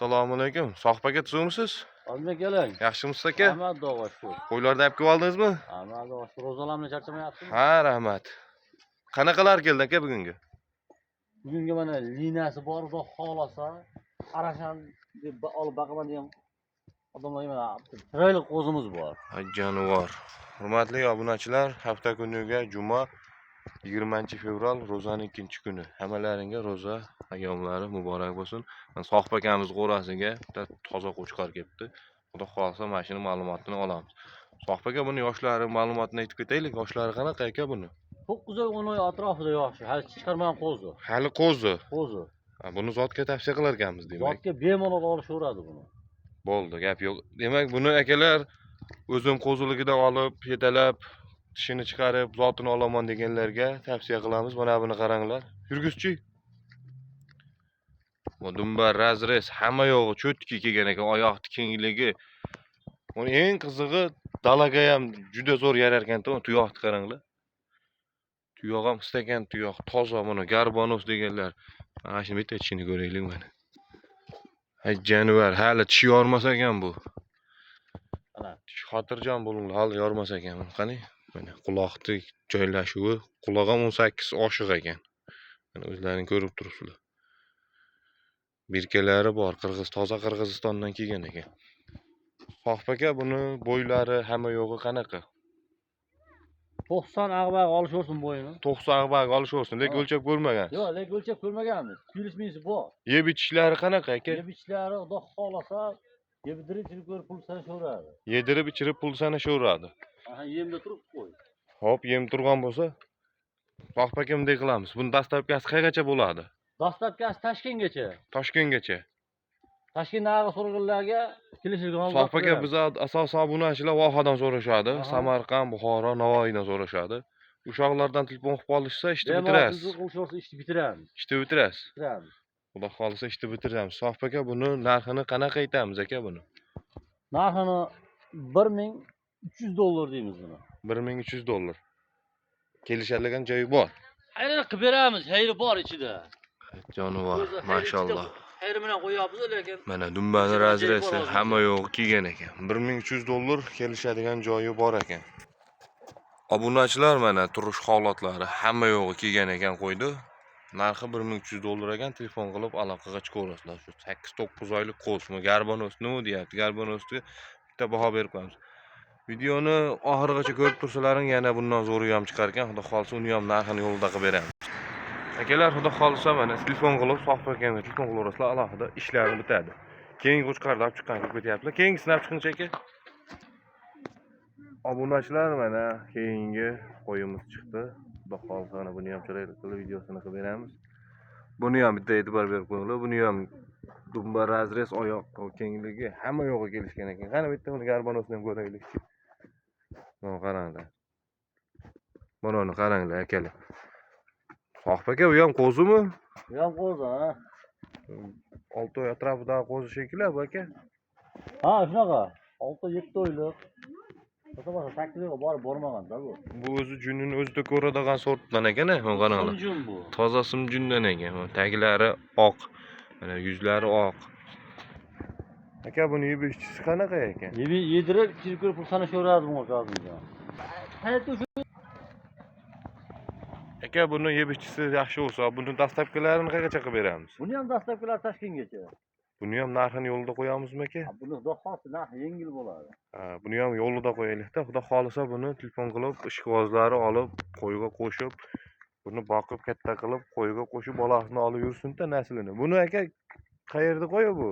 Assalomu alaykum. Sohib aka, tuzukmisiz? Ozmi keling. Yaxshimisiz, aka? Rahmat, Xudoga shukur. Qo'ylarni olib kelib oldingizmi? Rahmat, Xudoga shukur. Ro'zalarni charchamayapsizmi? Ha, rahmat. Qanaqalar keldi, aka, bugungi? Bugungi mana liniyasi bor, Xudo xohlasa, Arashan deb olib boqaman degan odamlarga mana chiroyli qo'zimiz bor. Ay, jonivor. Hurmatli obunachilar, hafta kuniga juma 20-fevral, ro'zaning 2-kuni. Hammalaringga ro'za ayyomlari muborak bo'lsin. Mana Sohib akamiz qo'rasiga bitta toza qo'chqor kelibdi. Xudo xohlasa, mana shuni ma'lumotini olamiz. Sohib aka, buni yoshlari ma'lumotini aytib ketaylik. Yoshlari qanaqa, aka, buni? 9 oy, 10 oy atrofida yoshi. Hali chiqarmagan qo'zi. Hali qo'zi. Qo'zi. Ha, buni zotga tavsiya qilar ekanmiz, demak. Zotga bemalol olishaveradi buni. Bo'ldi, gap yo'q. Demak, buni akalar o'zim qo'ziligidan olib, yetalab, tishini chiqarib, zotini olaman deganlarga tavsiya qilamiz. Mana buni qaranglar. Yurgizchi. Bu dumba разрез, hamma yo'g'i чётко kelgan ekan, oyoq kengligi. Uni eng qizig'i, dalaga ham juda zo'r yarar ekan, tuyoqni qaranglar. Tuyoq ham istagan tuyoq, toza, buni горбонос deganlar. Mana shuni bitta tishini ko'raylik mana. Ay, jonivor, hali tish yormas ekan bu. Ana. Tish, xotirjam bo'linglar, hali yormas ekan. Buni qani? Mana quloqni joylashuvi, quloq ham 18 oshiq ekan. Mana o'zlaring ko'rib turibsizlar. Birkalari bor, qirg'iz, toza Qirg'izistondan kelgan ekan. Sohib aka, buni bo'ylari, hamma yo'g'i qanaqa? 90 ag'bag olishaversin bo'yini. 90 ag'bag olishaversin, lekin Ha. o'lchab ko'rmagan. Yo'q, lekin o'lchab ko'rmaganmiz. Kuyilish bor. Yeb ichishlari qanaqa, aka? Yeb ichishlari, Xudo xohlasa, yedirib ichirib ko'rib pul sanashaveradi. Yedirib ichirib pul sanashaveradi. Aha, yemda turib qo'y. Hop, yem turgan bo'lsa, Sohib aka, bunday qilamiz. Buni доставка si qayergacha bo'ladi? Доставка si Toshkentgacha. Toshkentgacha. Toshkent narxi so'raganlarga kelishilgan. Sohib aka, biz asosan obunachilar Vohadan so'rashadi, Aha. Samarqand, Buxoro, Navoiydan so'rashadi. Uşaqlardan telefon qilib qolishsa, ishni bitirasiz. Bitirasiz. Ishni bitiramiz. Ishni bitirasiz. Bitiramiz. Xudo xohlasa, ishni bitiramiz. Sohib aka, buni narxini qanaqa aytamiz, aka, buni? Narxini 1300 dollar deymiz buni. 1300 dollar. Kelishadigan joyi bor. Xayrini qilib beramiz, xayri bor ichida. Jonivor, O'zi xayri mashalloh. ichida, xayri bilan qo'yapmiz, lekin Mana dumbani Ichida joyi bor разрез i hozir. hamma yo'g'i kelgan ekan. 1300 dollar, kelishadigan joyi bor ekan. Obunachilar, mana turish holatlari, hamma yo'g'i kelgan ekan qo'ydi. Narxi 1300 dollar ekan, telefon qilib aloqaga chiqaverasizlar. Shu 8-9 oylik qo'zmi, горбонос nima deyapti? Горбонос ga bitta baho berib qo'yamiz. Videoni oxirigacha ko'rib tursalaring, yana bundan zo'ri ham chiqar ekan. Xudo xohlasa, uni ham narxini yo'lida qilib beramiz. Akalar, xudo xohlasa, mana telefon qilib, Sohib akamga telefon qilaverasizlar, alohida ishlari bitadi. Keyingi qo'chqorni olib chiqqan kelib ketyaptilar. Keyingisini olib chiqingchi, aka. Obunachilar, mana keyingi qo'yimiz chiqdi. Xudo xohlasa, mana buni ham chiroyli qilib videosini qilib beramiz. Buni ham bitta e'tibor berib qo'yinglar. Buni ham dumba разрез, oyoq kengligi, hamma yo'g'i kelishgan ekan. Qani, bitta uni горбонос ini ham ko'raylikchi. Mana qaranglar. Mana uni qaranglar, akalar. Sohib aka, bu ham qo'zimi? Bu ham qo'zi, ha. 6 oy atrofidagi qo'zi shekilli bu, aka. Ha, shunaqa. 6-7 oylik. Bosa 8 oyga borib bormagan-da bu. Bu o'zi junini o'zida ko'radigan sortdan ekan, a, mana qaranglar. Simjun bu. Toza simjundan ekan. Mana taglari oq. Mana yuzlari oq. Aka, buni yeb ichishisi qanaqa ekan? Yeb yedirib, ichirib ko'rib pul sanashaveradi bunga Kozimjon. Hayotda shu. Aka, buni yeb ichishisi yaxshi bo'lsa, buni доставка larini qayergacha qilib beramiz? Buni ham доставка lar Toshkentgacha. Buni ham narxini yo'lida qo'yamizmi, aka? Ha, buni Xudo xohlasa, narxi yengil bo'ladi. Ha, buni ham yo'lida qo'yaylikda. Xudo xohlasa, buni telefon qilib, ishqibozlari olib, qo'yga qo'shib, buni boqib, katta qilib, qo'yga qo'shib, bolasini olib yursin-da, naslini. Buni, aka, qayerda qo'yi bu?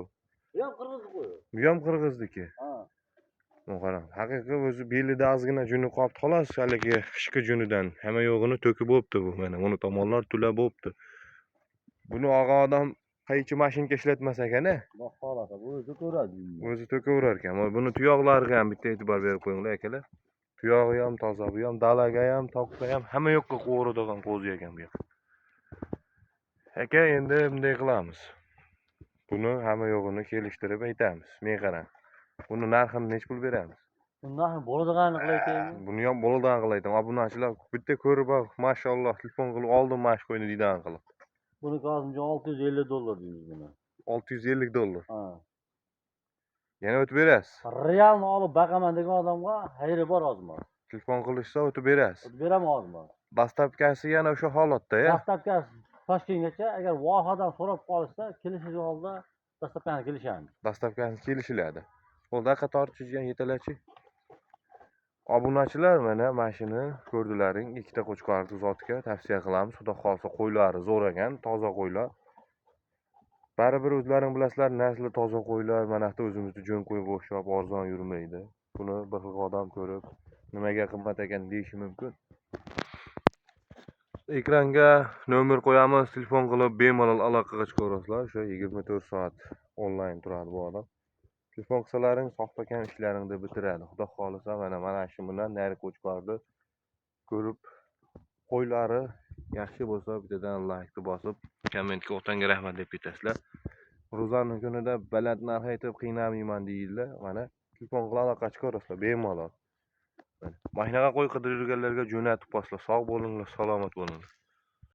Bu ham qirg'iz qo'yi. Bu ham qirg'izniki. Ha. Buni qarang. Haqiqiy o'zi belida ozgina juni qolibdi xolos, haligi qishki junidan. Hamma yo'g'ini to'kib bo'pti bu. Mana buni tomonlar tula bo'pti. Buni olgan odam qaychi mashinka ishlatmas ekan, a? Xudo xohlasa, bu o'zi ko'radi. O'zi to'kaverar ekan. Mana buni tuyoqlariga ham bitta e'tibor berib qo'yinglar, akalar. Tuyog'i ham toza, bu ham dalaga ham, toqqa ham, hamma yoqqa qo'g'iradigan qo'zi ekan bu ham. Aka, endi bunday qilamiz. Buni hamma yo'g'ini kelishtirib aytamiz. Men qarang. Buni narxini nechi pul beramiz? Buni narxini bo'ladiganini qilib aytaymi? Buni ham bo'ladigan qilib aytaman. Obunachilar bitta ko'rib, mashalloh, telefon qilib oldim mana shu qo'yni deydigan qilib. Buni Kozimjon, 650 dollar deymiz buni. 650 dollar. Ha. Yana o'tib berasiz. Realni olib boqaman degan odamga xayri bor hozir. Telefon qilishsa o'tib berasiz. O'tib beraman hozir. Доставка si yana o'sha holatda, ya? Доставка Toshkentgacha, agar vohadan so'rab qolishsa, kelishish oldida доставка ni kelishamiz. Доставка si kelishiladi. Bo'ldi, qator chizgan yetalakchi. Obunachilar, mana mashini ko'rdilaring, ikkita qo'chqorni zotga tavsiya qilamiz. Xudo xohlasa qo'ylari zo'r ekan, toza qo'ylar. Baribir o'zlaring bilasizlar, nasli toza qo'ylar mana bu o'zimizni jo'n qo'yga o'xshab arzon yurmaydi. Buni bir xil odam ko'rib, nimaga qimmat ekan deyishi mumkin. Ekranga nomer qo'yamiz, telefon qilib bemalol aloqaga chiqaverasizlar. O'sha 24 soat onlayn turadi bu odam. Telefon qilsalaring, sohib akam ishlaringni bitiradi. Xudo xohlasa mana shu bilan nari qo'chqorni ko'rib, qo'ylari yaxshi bo'lsa, bittadan laykni bosib, kommentga otangga rahmat deb ketasizlar. Ro'zani kunida baland narx aytib qiynamayman deydilar. Mana telefon qilib aloqa chiqarasizlar bemalol. Mana shunaqa qo'y qidirib yurganlarga jo'natib qo'yasizlar. Sog' bo'linglar, salomat bo'linglar.